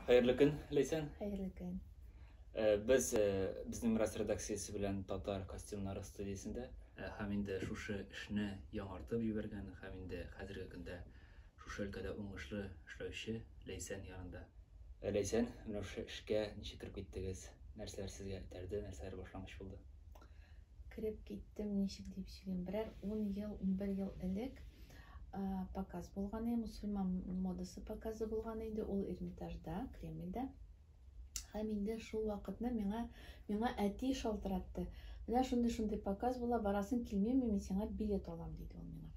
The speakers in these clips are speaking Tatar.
Хәерле көн, Ләйсән. Хәерле көн. Без Безнең мирас редакциясе белән татар костюмнары студиясендә һәм инде шушы эшне яңартып җибәргән һәм инде хәзерге көндә шушы өлкәдә уңышлы эшләүче Ләйсән янында. Ләйсән, менә шушы эшкә ничек кереп киттегез? Нәрсәләр сезгә этәрде, нәрсәләр башлангыч булды? Кереп киттем, ничек дип сөйлим, берәр 10 ел, 11 ел элек показ булган иде, мусульман модасы показы булган иде, ул Эрмитажда, Кремльдә. Һәм инде шул вакытны миңа әти шалтыратты. Менә шундый-шундый показ була, барасың килмиме, мин сиңа билет алам, диде ул миңа.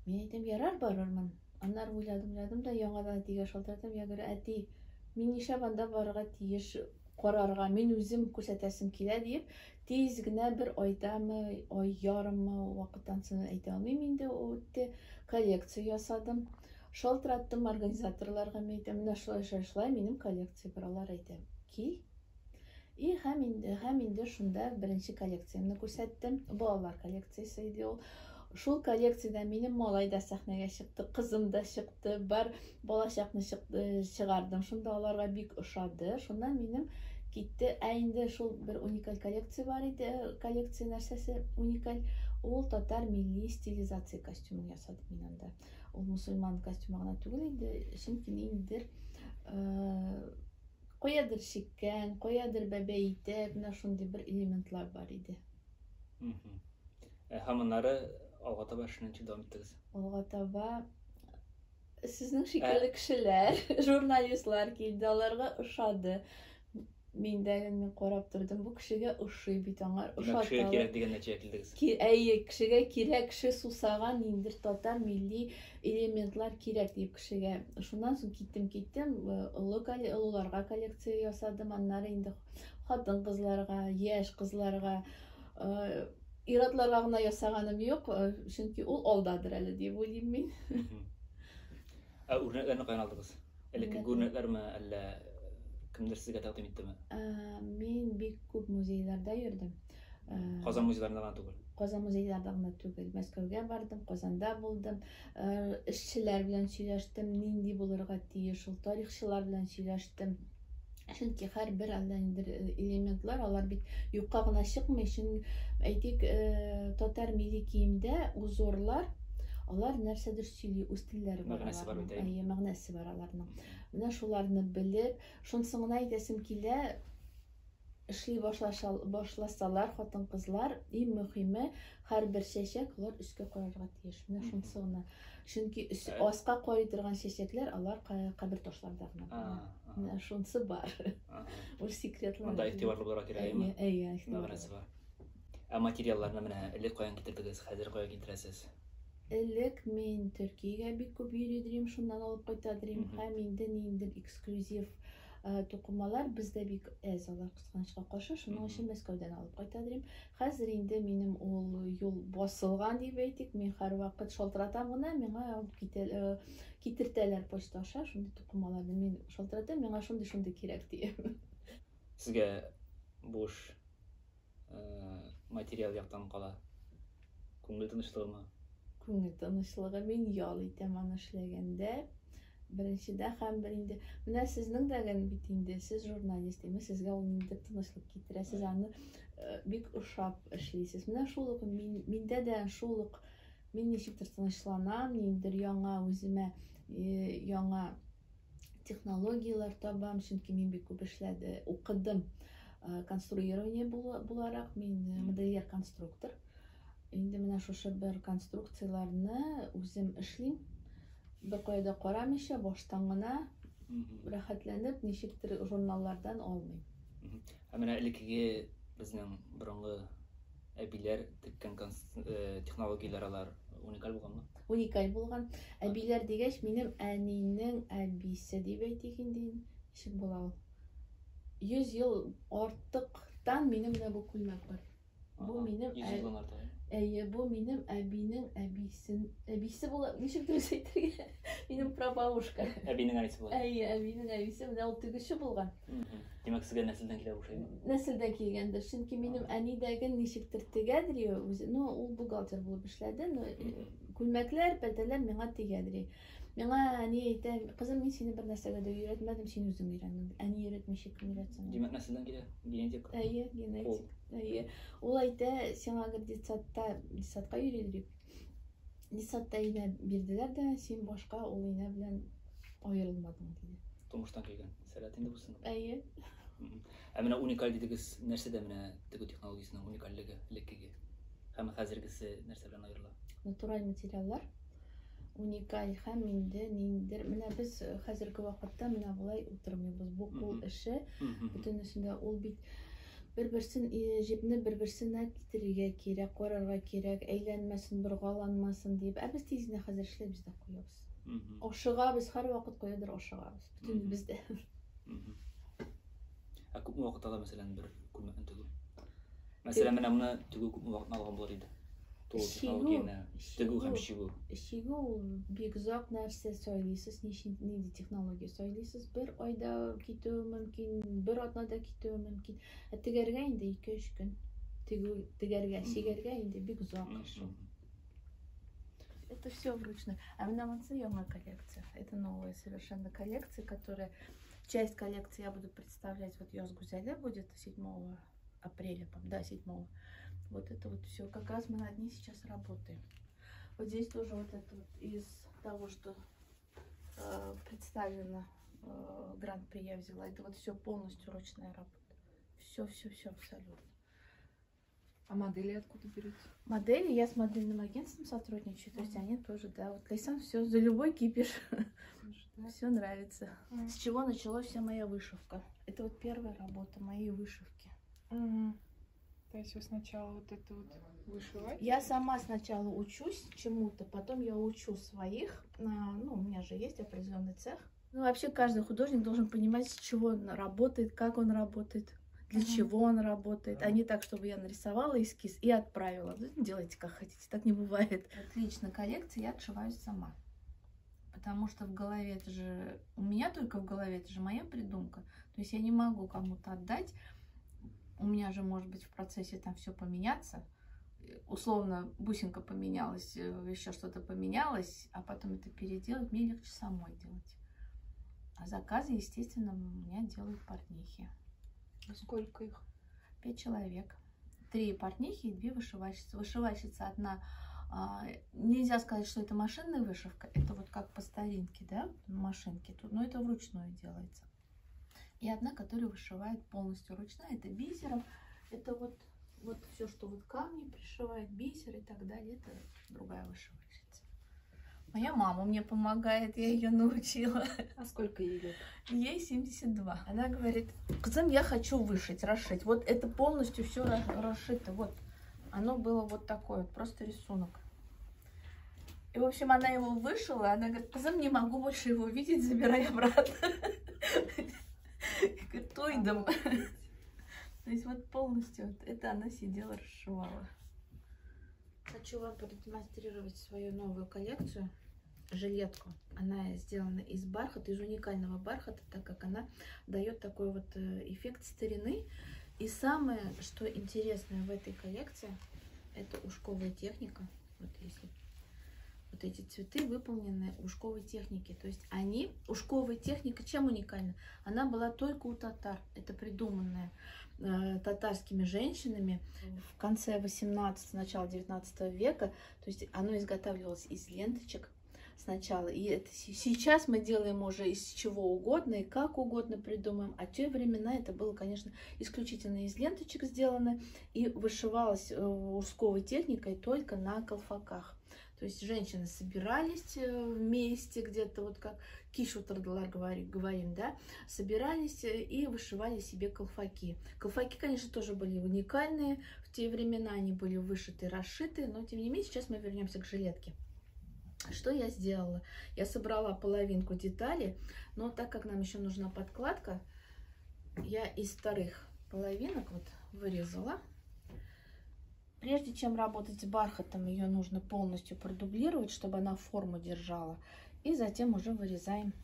Мин әйтәм, ярар, барырмын. Аннары уйладым, уйладым да яңадан әтигә шалтыратам. Я говорю, әти, мин нишләп анда барырга тиеш, карарга, мин үзем күрсәтәсем килә, диеп, тиз генә бер айдамы, ай ярыммы вакыттан соң әйтә алмыйм инде, үтте, коллекция ясадым. Шалтыраттым организаторларга, мин әйтәм, менә шулай, шулай, шулай, минем коллекция бар, алар әйтә, кил. И һәм инде шунда беренче коллекциямне күрсәттем. Балалар коллекциясе иде ул. Шул коллекциядә минем малай да сәхнәгә чыкты, кызым да чыкты, бар балачакны чыкты, чыгардым. Шунда аларга бик ошады. Шуннан минем китте. Ә инде шул бер уникаль коллекция бар иде, коллекция нәрсәсе уникаль. Ул татар милли стилизация костюмын ясадым мин анда. Ул мусульман костюмы гына түгел инде, чөнки ниндидер каядыр чиккән, каядыр бәбәй итәк, менә шундый бер элементлар бар иде. Һәм аннары алга таба эшне ничек дәвам иттегез? Алга таба сезнең шикелле кешеләр, журналистлар килде, аларга ошады. Мин дә мин карап тордым, бу кешегә ошый бит, аңар Димәк, кешегә кирәк дигән нәтиҗәгә килдегез. Әйе, кешегә кирәк, кеше сусаган ниндидер татар милли элементлар кирәк дип кешегә. Шуннан соң киттем, киттем, олы олыларга коллекция ясадым, аннары инде хатын-кызларга, яшь кызларга, ир-атларга гына ясаганым юк, чөнки ул алдадыр әле дип уйлыйм мин. Ә үрнәкләрне каян алдыгыз? Элеккеге үрнәкләрме, әллә кемдер сезгә тәкъдим иттеме? Мин бик күп музейларда йөрдем. Казан музейларында гына түгел. Казан музейларында гына түгел. Мәскәүгә бардым, Казанда булдым. Эшчеләр белән сөйләштем, нинди булырга тиеш ул, тарихчылар белән сөйләштем. Чөнки һәрбер әллә ниндидер элементлар, алар бит юкка гына чыкмый. Чөнки, әйтик, татар милли киемдә узорлар, алар нәрсәдер сөйли, үз телләре бар. Мәгънәсе бар бит, әйе. Мәгънәсе бар аларның. Менә шуларны белеп, шунысын гына әйтәсем килә, эшли башласалар хатын-кызлар, иң мөһиме, һәрбер чәчәк алар өскә карарга тиеш. Менә шунысы гына. Чөнки аска карый торган чәчәкләр алар кабер ташларда гына. Менә шунысы бар. Ул секретлар. Монда игътибарлы булырга кирәк, әйеме? Әйе, Мәгънәсе бар. Ә материалларны менә элек каян китердегез, хәзер кая китерәсез? Элек мин Төркиягә бик күп йөри идем, шуннан алып кайта идем. Һәм инде ниндидер эксклюзив тукымалар бездә бик әз алар, кызганычка каршы, шуның өчен Мәскәүдән алып кайта идем. Хәзер инде минем ул юл басылган дип әйтик, мин һәрвакыт шалтыратам гына, миңа алып китә, китертәләр почта аша шундый тукымаларны. Мин шалтыратам, миңа шундый-шундый кирәк дием. Сезгә бу эш материал яктан кала күңел тынычлыгымы? Күңел тынычлыгы, мин ял итәм аны эшләгәндә. Беренчедән һәм бер инде менә сезнең дә бит инде сез журналист, димәк, сезгә ул ниндидер тынычлык китерә, сез аны бик ошап эшлисез. Менә шул ук мин, миндә дә шул ук, мин ничектер тынычланам, ниндидер яңа үземә яңа технологияләр табам, чөнки мин бик күп эшләде, укыдым конструирование буларак, мин модельер-конструктор. Инде менә шушы бер конструкцияләрне үзем эшлим. Бер кая да карамыйча, баштан гына рәхәтләнеп, ничектер журналлардан алмыйм. Ә менә элеккеге безнең борынгы әбиләр теккән технологияләр алар уникаль булганмы? Уникаль булган. Әбиләр дигәч, минем әнинең әбисе дип әйтик инде, ничек була ул? 100 ел артыктан минем менә бу күлмәк бар. Бу минем 100 елдан артык. Әйе, бу минем әбинең әбисен, әбисе була, ничек дөрес әйтергә? Минем прабабушка. Әбинең әбисе була. Әйе, әбинең әбисе, менә ул тегүче булган. Димәк, сезгә нәселдән килә бу шәйме? Нәселдән килгәндер, чөнки минем әни дә гел ничектер тегәдер үзе. Ну, ул бухгалтер булып эшләде, но Күлмәкләр, пәлтәләр миңа тигәдер. Миңа әни әйтә, кызым, мин сине бер нәрсәгә дә өйрәтмәдем, син үзең өйрәндең. Әни өйрәтмичә кем өйрәтсен? Димәк, нәрсәдән килә? Генетик. Әйе, генетик. Әйе. Ул әйтә, сиңа гел детсадка йөри дип. Детсадта инә бирделәр дә, син башка ул инә белән аерылмадың, диде. Тумыштан килгән сәләт инде бусы. Әйе. Ә менә уникаль дидегез, нәрсәдә менә тегү технологиясенең уникальлеге элеккеге һәм хәзергесе нәрсә белән аерыла? Натураль материаллар уникаль һәм инде ниндидер менә без хәзерге вакытта менә болай утырмыйбыз. Бу кул эше бөтенесендә ул бит бер-берсен җепне бер-берсенә китерергә кирәк, карарга кирәк, әйләнмәсен, боргаланмасын дип. Ә без тиз генә хәзер эшләйбез дә куябыз. Ашыгабыз, һәрвакыт каядыр ашыгабыз. Бөтенебез дә. Ә күпме вакыт ала, мәсәлән, бер күлмәкне тегү? Мәсәлән, менә моны тегү күпме вакытны алган булыр иде? Технологияне тегү һәм чигү. Чигү ул бик озак нәрсә сайлыйсыз, нинди технология сайлыйсыз. Бер айда китүе мөмкин, бер атнада китүе мөмкин. Ә тегәргә инде 2-3 көн. Тегү, тегәргә, чигәргә инде бик озак эш ул. Это все вручную. А менә монысы яңа коллекция. Это новая совершенно коллекция, которая... Часть коллекции я буду представлять, вот Яз Гузеле будет 7 апреля, да, 7. Вот это вот все. Как раз мы над ней сейчас работаем. Вот здесь тоже вот это вот из того, что представлено Гран-при я взяла. Это вот все полностью ручная работа. Все абсолютно. А модели откуда берете? Модели я с модельным агентством сотрудничаю, то есть они тоже, да, вот Лейсан все за любой кипиш. Да? Все нравится. С чего началась вся моя вышивка? Это вот первая работа моей вышивки. То есть вы сначала вот это вот вышиваете? Я сама сначала учусь чему-то, потом я учу своих. Ну, у меня же есть определенный цех. Ну, вообще каждый художник должен понимать, с чего он работает, как он работает, для чего он работает, а не так, чтобы я нарисовала эскиз и отправила. Делайте, как хотите, так не бывает. Отлично, коллекции я отшиваю сама. Потому что в голове это же... У меня только в голове, это же моя придумка. То есть я не могу кому-то отдать. У меня же может быть в процессе там все поменяться. Условно, бусинка поменялась, еще что-то поменялось, а потом это переделать. Мне легче самой делать. А заказы, естественно, у меня делают портнихи. А сколько их? 5 человек. 3 портнихи и 2 вышивальщицы. Вышивальщица одна... Нельзя сказать, что это машинная вышивка. Это вот как по старинке, да, машинки тут, но это вручную делается. И одна, которая вышивает полностью ручная, это бисером. Это вот все, что вот камни пришивает, бисер и так далее. Это другая вышивальщица. Моя мама мне помогает, я ее научила. А сколько ей лет? Ей 72. Она говорит: кызым, я хочу вышить, расшить. Вот это полностью все расшито. Вот оно было вот такое, вот, просто рисунок. И, в общем, она его вышила, она говорит: кызым, не могу больше его видеть, забирай обратно. Говорит, туйдом. То есть вот полностью вот это она сидела, расшивала. Хочу вам продемонстрировать свою новую коллекцию, жилетку. Она сделана из бархата, из уникального бархата, так как она дает такой вот эффект старины. И самое, что интересное в этой коллекции, это ушковая техника. Вот если вот эти цветы выполнены ушковой техники. То есть они, ушковая техника чем уникальна? Она была только у татар. Это придуманная татарскими женщинами в конце 18-го, начала 19 века. То есть оно изготавливалось из ленточек сначала. И это сейчас мы делаем уже из чего угодно и как угодно придумаем. А в те времена это было, конечно, исключительно из ленточек сделано и вышивалось ушковой техникой только на колфаках. То есть женщины собирались вместе где-то, вот как кишу тардалар говорим, да, собирались и вышивали себе колфаки. Колфаки, конечно, тоже были уникальные в те времена, они были вышиты, расшиты, но тем не менее сейчас мы вернемся к жилетке. Что я сделала? Я собрала половинку детали, но так как нам еще нужна подкладка, я из вторых половинок вот вырезала. Прежде чем работать с бархатом, ее нужно полностью продублировать, чтобы она форму держала. И затем уже вырезаем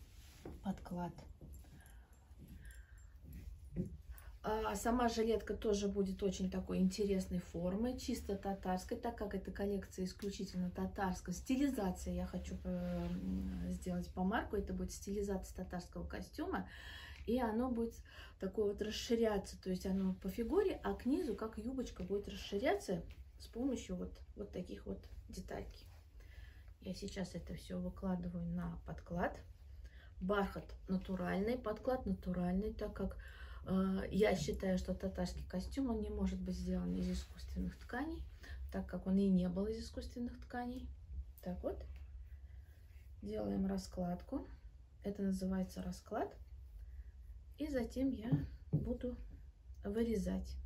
подклад. А сама жилетка тоже будет очень такой интересной формы, чисто татарской, так как эта коллекция исключительно татарская. Стилизация я хочу сделать по марку, это будет стилизация татарского костюма, и оно будет такое вот расширяться, то есть оно по фигуре, а к низу, как юбочка, будет расширяться с помощью вот таких вот деталей. Я сейчас это все выкладываю на подклад. Бархат натуральный, подклад натуральный, так как я считаю, что татарский костюм, он не может быть сделан из искусственных тканей, так как он и не был из искусственных тканей. Так вот, делаем раскладку. Это называется расклад. И затем я буду вырезать.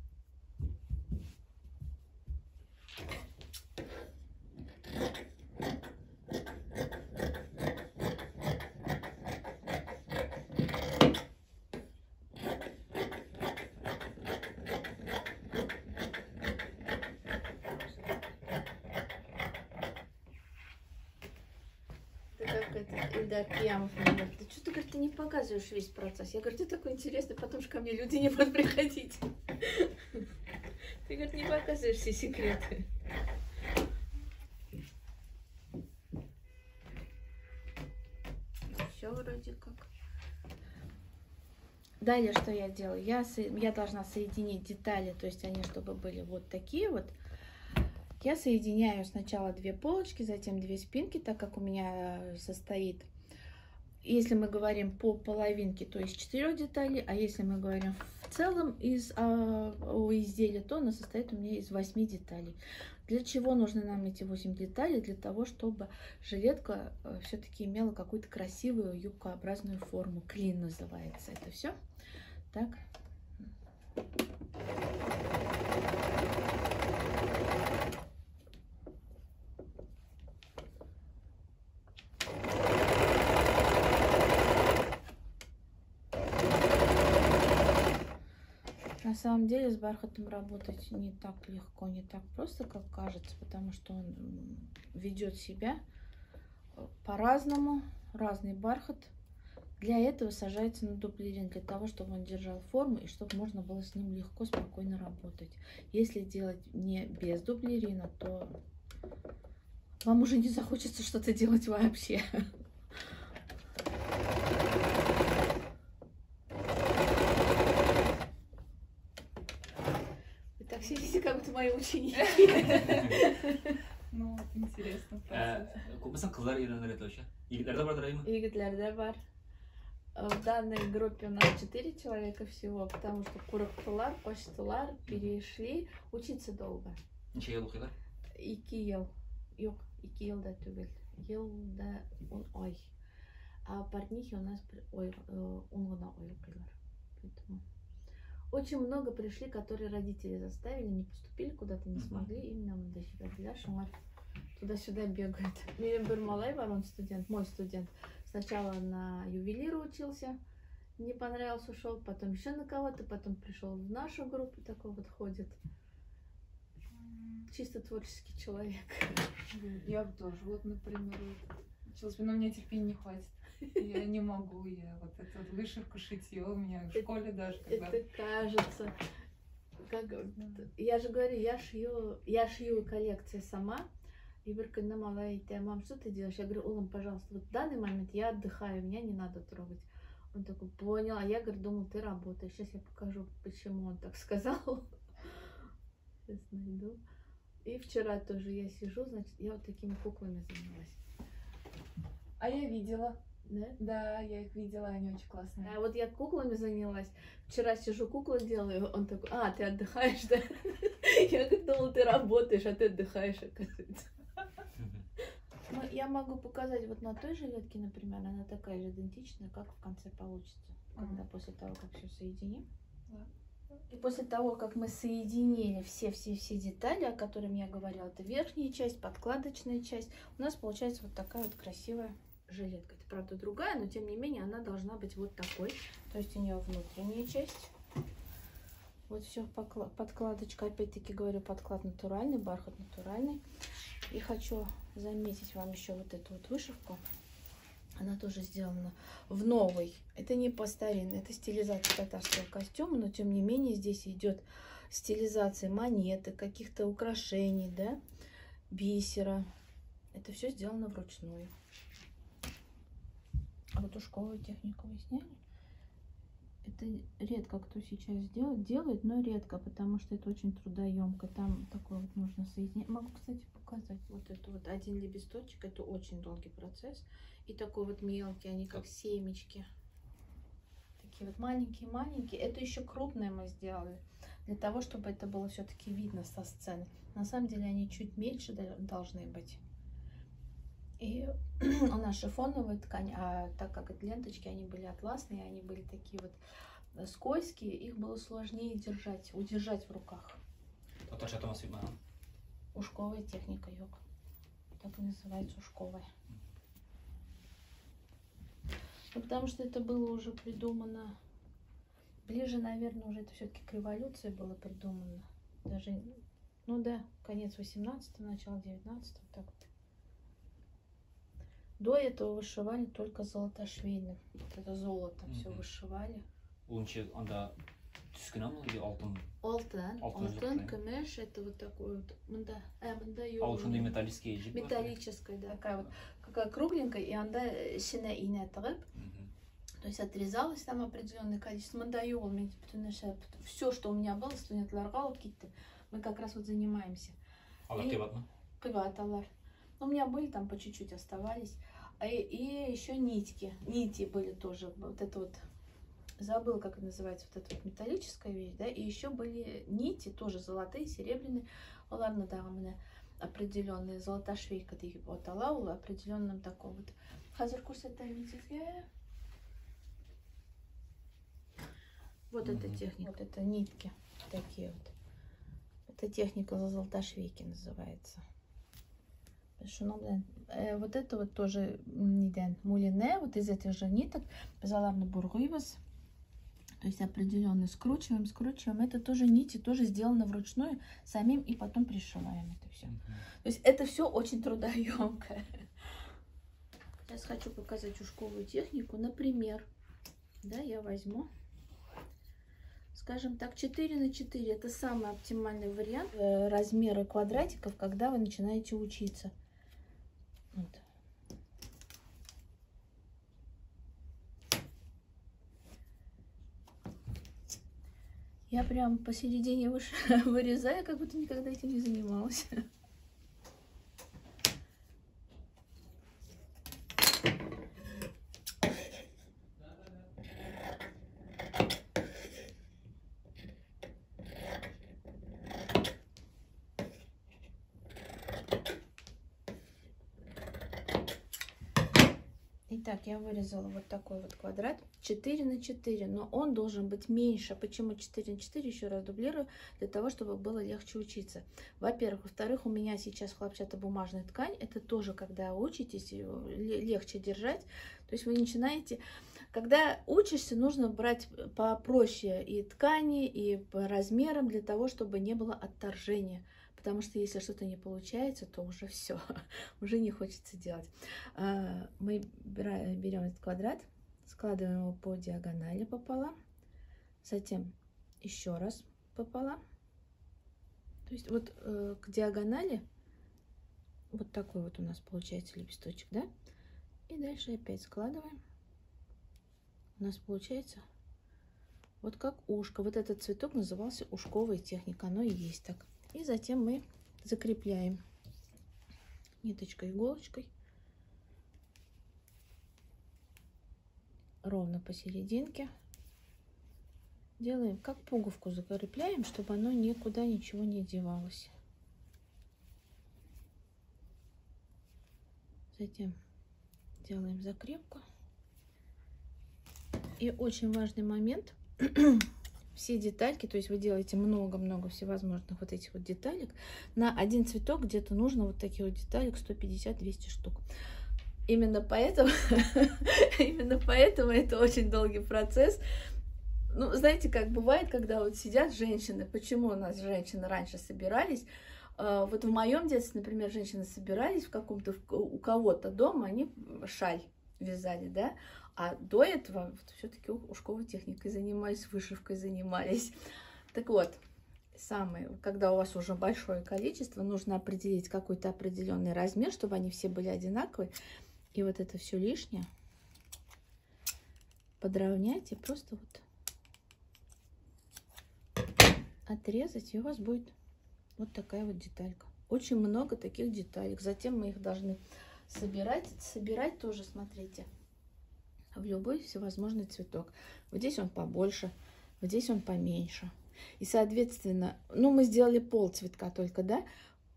Ильдар Киямов мне говорит, да что ты, говорит, ты не показываешь весь процесс? Я говорю, ты такой интересный, потом же ко мне люди не будут приходить. Ты, говорит, не показываешь все секреты. Все вроде как. Далее что я делаю? Я должна соединить детали, то есть они чтобы были вот такие вот. Я соединяю сначала две полочки, затем две спинки, так как у меня состоит, если мы говорим по половинке, то из 4 деталей, а если мы говорим в целом из изделия, то оно состоит у меня из 8 деталей. Для чего нужны нам эти 8 деталей? Для того, чтобы жилетка все-таки имела какую-то красивую юбкообразную форму. Клин называется это все. Так. На самом деле с бархатом работать не так легко, не так просто, как кажется, потому что он ведет себя по-разному, разный бархат. Для этого сажается на дублерин, для того, чтобы он держал форму и чтобы можно было с ним легко, спокойно работать. Если делать не без дублерина, то вам уже не захочется что-то делать вообще. Вы так сидите, как будто мои ученики. Ну, интересно. Күпме кызлар өйрәнә вообще? Егетләр дә бардыр, әйеме? Егетләр дә бар. В данной группе у нас 4 человека всего, потому что курыктылар, качтылар, перешли. Учиться долго. Ничә ел укыйлар? 2 ел. Юк, 2 ел да түгел. Ел да 10 ай. А портнихи у нас 10 гына ай укыйлар. Поэтому очень много пришли, которые родители заставили, не поступили куда-то, не смогли. Именно монда җибәрделәр, шуңар туда-сюда бегают. Минем бер малай бар, он студент, мой студент. Сначала на ювелира учился, не понравился, ушел, потом еще на кого-то, потом пришел в нашу группу, такой вот ходит. Чисто творческий человек. Я бы тоже, вот, например, училась, но мне терпения не хватит. Я не могу, я вот эту вот вышивку, шитье у меня в школе даже. Когда... Это кажется, как... Я же говорю, я шью коллекции сама. И бер көнне малай әйтә, мам, что ты делаешь? Я говорю, улым, пожалуйста, вот в данный момент я отдыхаю, меня не надо трогать. Он такой, понял. А я, говорю, думал, ты работаешь. Сейчас я покажу, почему он так сказал. Сейчас найду. И вчера тоже я сижу, значит, я вот такими куклами занялась. А я видела. Да? Да, я их видела, они очень классные. А вот я куклами занялась. Вчера сижу, куклы делаю, он такой, а, ты отдыхаешь, да? Я думала, ты работаешь, а ты отдыхаешь, оказывается. Ну, я могу показать вот на той жилетке, например, она такая же идентичная, как в конце получится, когда после того, как все соединим. Да. И после того, как мы соединили все-все-все детали, о которых я говорила, это верхняя часть, подкладочная часть, у нас получается вот такая вот красивая жилетка. Это, правда, другая, но тем не менее она должна быть вот такой. То есть у нее внутренняя часть. Вот все, подкладочка, опять-таки говорю, подклад натуральный, бархат натуральный. И хочу заметить вам еще вот эту вот вышивку. Она тоже сделана в новой. Это не по старинной, это стилизация татарского костюма, но тем не менее здесь идет стилизация монеты, каких-то украшений, да, бисера. Это все сделано вручную. А вот ушковую технику вы сняли? Это редко кто сейчас делает, но редко, потому что это очень трудоемко. Там такое вот нужно соединять. Могу, кстати, показать. Вот это вот один лепесточек, это очень долгий процесс. И такой вот мелкий, они как семечки. Такие вот маленькие-маленькие. Это еще крупное мы сделали, для того, чтобы это было все-таки видно со сцены. На самом деле они чуть меньше должны быть. И у нас шифоновая ткань, а так как это ленточки, они были атласные, они были такие вот скользкие, их было сложнее держать, удержать в руках. Ушковая техника, йог. Так и называется, ушковая. Ну, потому что это было уже придумано, ближе, наверное, уже это все-таки к революции было придумано. Даже, ну да, конец 18-го, начало 19-го, так вот. До этого вышивали только золотошвейным. Вот это золото все вышивали. Алтын? Алтын, алтын, көмеш, это вот такой вот. Мында, мында металлический. Металлическая, да. Такая вот, какая кругленькая, и анда эченә инә тыгып. То есть отрезалось там определенное количество. Мында юк, все, что у меня было, студентларга алып киттем. Мы как раз вот занимаемся. Алар кыйбатмы? Кыйбат алар. У меня были там по чуть-чуть оставались. И еще нитки. Нити были тоже. Вот это вот, забыл, как это называется, вот эта вот металлическая вещь, да. И еще были нити, тоже золотые, серебряные. Аларны да, у меня определенные. Золотошвейка дип атала, ул определенном таком вот. Хәзер күрсәтәм сезгә. Вот эта техника. Вот это нитки такие вот. Это техника золотошвейки называется. Вот это вот тоже мулине, вот из этих же ниток, без аларны бургыйбыз, то есть определенно скручиваем, скручиваем. Это тоже нити, тоже сделано вручную самим, и потом пришиваем это все. То есть это все очень трудоемко. Сейчас хочу показать ушковую технику. Например, да, я возьму, скажем так, 4 на 4. Это самый оптимальный вариант размера квадратиков, когда вы начинаете учиться. Вот. Я прям посередине вырезаю, как будто никогда этим не занималась. Итак, я вырезала вот такой вот квадрат 4 на 4, но он должен быть меньше. Почему 4 на 4? Еще раз дублирую, для того, чтобы было легче учиться. Во-первых. Во-вторых, у меня сейчас хлопчатобумажная ткань. Это тоже, когда учитесь, легче держать. То есть вы начинаете... Когда учишься, нужно брать попроще и ткани, и по размерам, для того, чтобы не было отторжения. Потому что если что-то не получается, то уже все, уже не хочется делать. Мы берем этот квадрат, складываем его по диагонали пополам, затем еще раз пополам. То есть вот к диагонали вот такой вот у нас получается лепесточек, да? И дальше опять складываем. У нас получается вот как ушко. Вот этот цветок назывался ушковая техника, оно и есть так. И затем мы закрепляем ниточкой, иголочкой ровно посерединке. Делаем, как пуговку закрепляем, чтобы оно никуда ничего не девалось. Затем делаем закрепку. И очень важный момент. Все детальки, то есть вы делаете много-много всевозможных вот этих вот деталек. На один цветок где-то нужно вот таких вот деталек 150-200 штук. Именно поэтому, именно поэтому это очень долгий процесс. Ну, знаете, как бывает, когда вот сидят женщины, почему у нас женщины раньше собирались? Вот в моем детстве, например, женщины собирались в каком-то, у кого-то дома, они шаль вязали, да? А до этого вот, все-таки ушковой техникой занимались, вышивкой занимались. Так вот, самое, когда у вас уже большое количество, нужно определить какой-то определенный размер, чтобы они все были одинаковые. И вот это все лишнее подровнять и просто вот отрезать, и у вас будет вот такая вот деталька. Очень много таких деталек. Затем мы их должны собирать. Собирать тоже, смотрите, в любой всевозможный цветок. Вот здесь он побольше, вот здесь он поменьше. И, соответственно, ну, мы сделали пол цветка только, да?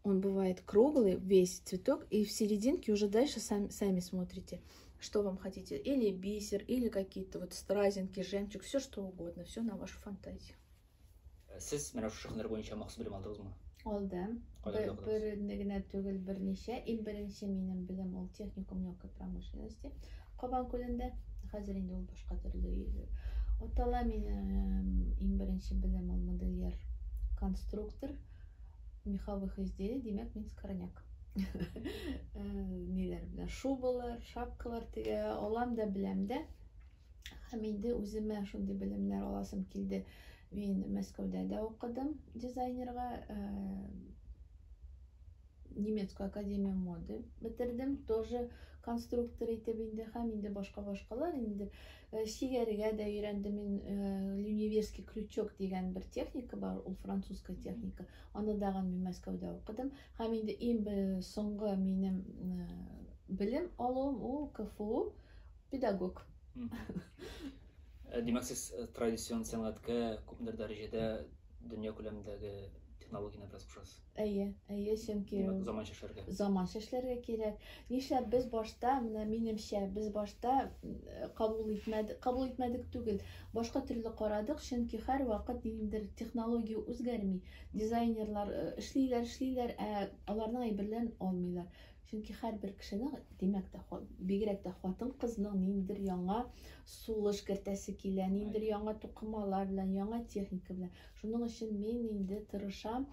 Он бывает круглый, весь цветок, и в серединке уже дальше сами смотрите, что вам хотите. Или бисер, или какие-то вот стразинки, жемчуг, все что угодно, все на вашу фантазию. Сез менә шушы һөнәр буенча махсус белем алдыгызмы? Алдым. Кайда укыдыгыз? Бер генә түгел, берничә. Иң беренче минем белем ул техникум легкой промышленности Кабан күлендә. Хәзер инде ул башка төрле атала. Минем иң беренче белем ул модельер, конструктор меховых изделий, димәк, мин скорняк. Ниләр белән шубалар, шапкалар тегә алам да беләм дә. Һәм инде үземә шундый белемнәр аласым килде. Мин Мәскәүдә дә укыдым дизайнерга, немецкую академию моды бетердем, тоже конструктор итеп инде, һәм инде башка-башкалар инде чигәргә дә өйрәндем мин, люневерский крючок дигән бер техника бар, ул французская техника. Аны дагын мин Мәскәүдә укыдым. Һәм инде иң соңгы минем белем алуым ул КФУ педагог. Димәк, сез традицион сәнгатькә күпмедер дәрәҗәдә дөнья күләмендәге технологияне бераз кушасыз. Әйе, әйе, чөнки Димәк, заманча эшләргә. Заманча эшләргә кирәк. Нишләп без башта, менә минемчә, без башта кабул итмәдек, кабул итмәдек түгел, башка төрле карадык, чөнки һәрвакыт ниндидер технология үзгәрми. Дизайнерлар эшлиләр, эшлиләр, ә аларның әйберләрен алмыйлар. Чөнки һәрбер кешенең, димәк тә, бигрәк тә хатын-кызның ниндидер яңа сулыш кертәсе килә, ниндидер яңа тукымалар белән, яңа техника белән. Шуның өчен мин инде тырышам,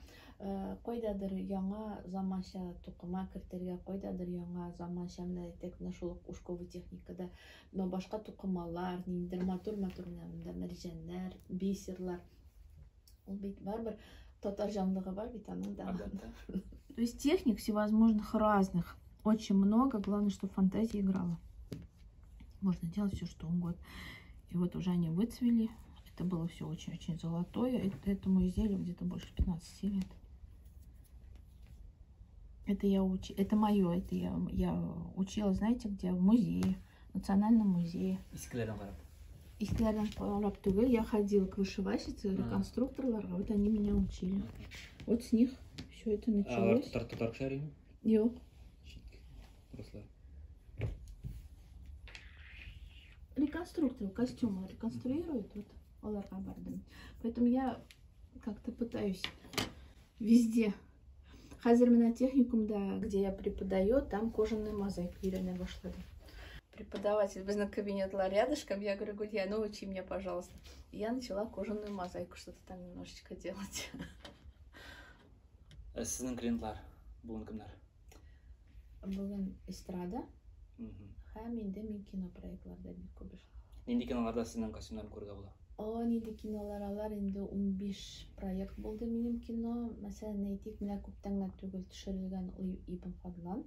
кайдадыр яңа заманча тукыма кертергә, кайдадыр яңа заманча, менә әйтик, менә шул ук ушковый техникада, менә башка тукымалар, ниндидер матур-матур менә монда мәрҗәннәр, бисерлар. Ул бит барыбер татар җанлыгы бар бит аның да. Әлбәттә. То есть техник всевозможных разных очень много, главное, чтобы фантазия играла. Можно делать все, что угодно. И вот уже они выцвели. Это было все очень-очень золотое. Этому изделию где-то больше 15 лет. Это я учи-, это мое, это я учила, знаете, где? В музее, в Национальном музее. Искеләрдән карап. Искеләрдән карап түгел, я ходила к вышивальщице, реконструкторларга, вот они меня учили. Вот с них все это началось. Алар татар кешеләре? Юк. Руслар. Реконструктор костюмы реконструирует, вот аларга бардым. Поэтому я как-то пытаюсь везде. Хәзер менә техникумда, где я преподаю, там кожаную мозаику өйрәнә башладым. Преподаватель безнең кабинетлар рядышком, я говорю, Гулья, ну учи меня, пожалуйста. И я начала кожаную мозаику что-то там немножечко делать. Сезнең клиентлар бүген кемнәр? Бүген эстрада. Һәм инде мин кино проектларда бик күп эшлим. Нинди киноларда сезнең костюмнарны күрергә була? О, нинди кинолар, алар инде 15 проект булды минем кино. Мәсәлән, әйтик, менә күптән генә түгел төшерелгән Ибн Фадлан.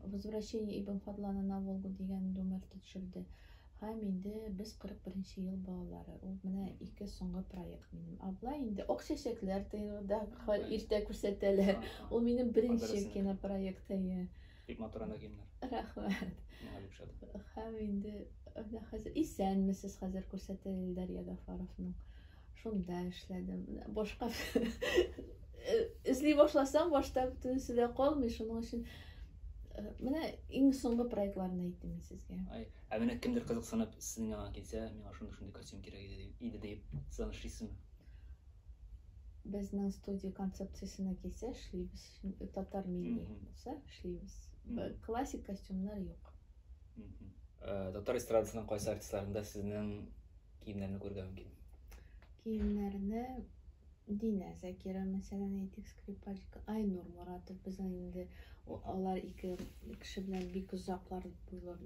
Возвращение Ибн Фадлана на Волгу дигән Думерта төшерде. Һәм инде без 41 ел балалары. Ул менә ике соңгы проект минем. Абла инде Ак чәчәкләр да иртә күрсәтәләр. Ул минем беренче кинопроект, әйе. Бик матур анда киемнәр. Рәхмәт. Миңа бик ошады. Һәм инде менә хәзер Исәнмесез хәзер күрсәтә Илдар Ягафаровның. Шунда эшләдем. Менә башка эзли башласаң, башта бөтенесе дә калмый. Шуның өчен менә иң соңгы проектларны әйттем мин сезгә. Ай, ә менә кемдер кызыксынып сезнең янга килсә, миңа шундый-шундый костюм кирәк иде дип, сез аны эшлисезме? Безнең студия концепциясенә килсә, эшлибез. Татар милли булса, эшлибез. Классик костюмнар юк. Татар эстрадасының кайсы артистларында сезнең киемнәрне күрергә мөмкин? Киемнәрне Динә Закира, мәсәлән, әйтик, скрипачка, Айнур Моратов безнең инде алар ике кеше белән бик озаклар буйлы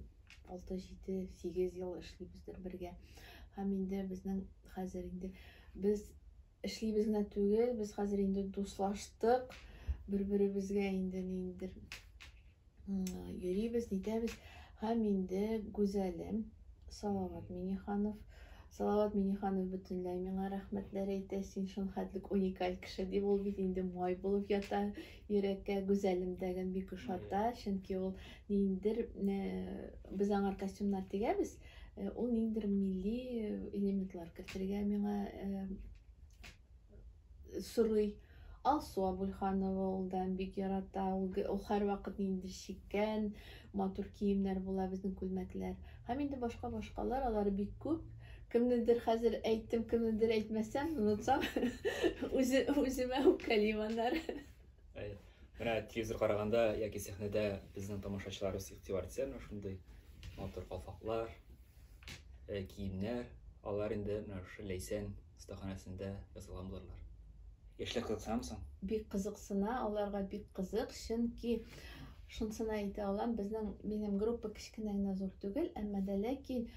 6, 7, 8 ел эшлибездер бергә. Һәм инде безнең хәзер инде без эшлибез генә түгел, без хәзер инде дуслаштык, бер-беребезгә инде ниндидер йөрибез, нитәбез. Һәм инде Гүзәлем, Салават Миниханов. Салават Миниханов бөтенләй миңа рәхмәтләр әйтә, син шул хәтлек уникаль кеше дип, ул бит инде май булып ята йөрәккә. Гүзәлем дәген бик ошата, чөнки ул ниндидер, без аңар костюмнар тегәбез, ул ниндидер милли элементлар кертергә миңа сорый. Алсу Абульханова ул да бик ярата. Ул, ул һәрвакыт ниндидер чиккән, матур киемнәр була безнең күлмәкләр. Һәм инде башка башкалар, алар бик күп. Кемнедер хәзер әйттем, кемнедер әйтмәсәм, онытсам, үзе, үземә үпкәлим аннары. Менә телевизор караганда яки сәхнәдә безнең тамашачыларыбыз игътибар итсә, менә шундый матур калфаклар, киемнәр, алар инде менә шушы Ләйсән остаханәсендә ясалган булырлар. Яшьләр кызыксынамы соң? Бик кызыксына, аларга бик кызык, чөнки шунысына әйтә алам, безнең минем группа кечкенә генә зур түгел, әмма дә ләкин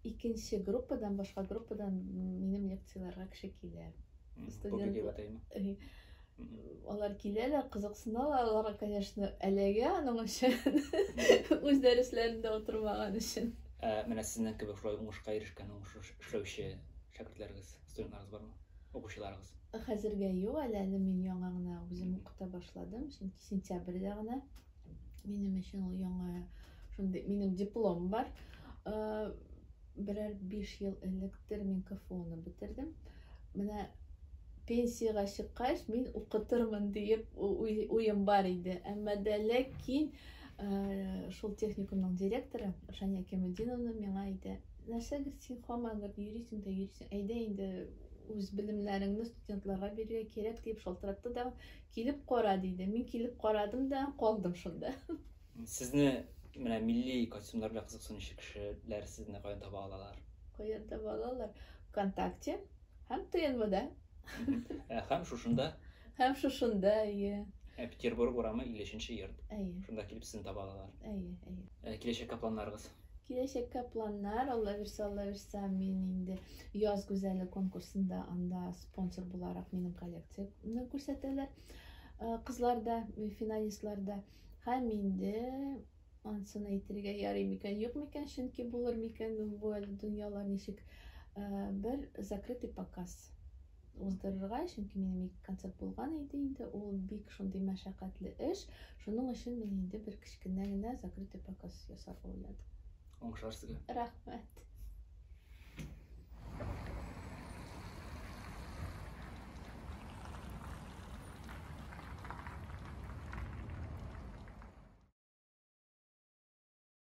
икенче группадан, башка группадан минем лекцияләргә кеше килә. Студентлар. Алар киләләр, кызыксыналар, аларга, конечно, әләгә аның өчен, үз дәресләрендә утырмаган өчен. Ә менә сезнең кебек шулай уңышка ирешкән, уңышлы эшләүче шәкертләрегез, студентларыгыз бармы? Укучыларыгыз? Хәзергә юк әле, әле мин яңа гына үзем укыта башладым, чөнки сентябрьдә генә минем өчен ул яңа шундый минем диплом бар. Берәр 5 ел электер мин КФУны бетердем. Менә пенсиягә чыккач, мин укытырмын диеп уем бар иде. Әмма дә ләкин шул техникумның директоры Шания Кемудиновна миңа әйтә, нәрсә син һаман йөрисең дә йөрисең, әйдә инде үз белемнәреңне студентларга бирергә кирәк дип шалтыратты да, килеп кара диде. Мин килеп карадым да, калдым шунда. Сезне менә милли костюмнар белән кызыксынучы кешеләр сезне каян таба алалар? Каян таба алалар? ВКонтакте һәм ТНВда. Һәм шушында? Һәм шушында, әйе. Петербург урамы 53 йорт. Әйе. Шунда килеп сезне таба алалар. Әйе, әйе. Киләчәккә планнарыгыз? Киләчәккә планнар, Алла бирсә, Алла бирсә, мин инде Яз гүзәле конкурсында анда спонсор буларак минем коллекцияне күрсәтәләр. Кызлар да, финалистлар да. Һәм инде ансын әйтергә ярый микән, юк микән, чөнки булыр микән бу әле дөньялар ничек. Бер закрытый показ уздырырга, чөнки минем ике концерт булган иде инде, ул бик шундый мәшәкатьле эш, шуның өчен мин инде бер кечкенә генә закрытый показ ясарга уйладым. Уңышлар сезгә. Рәхмәт.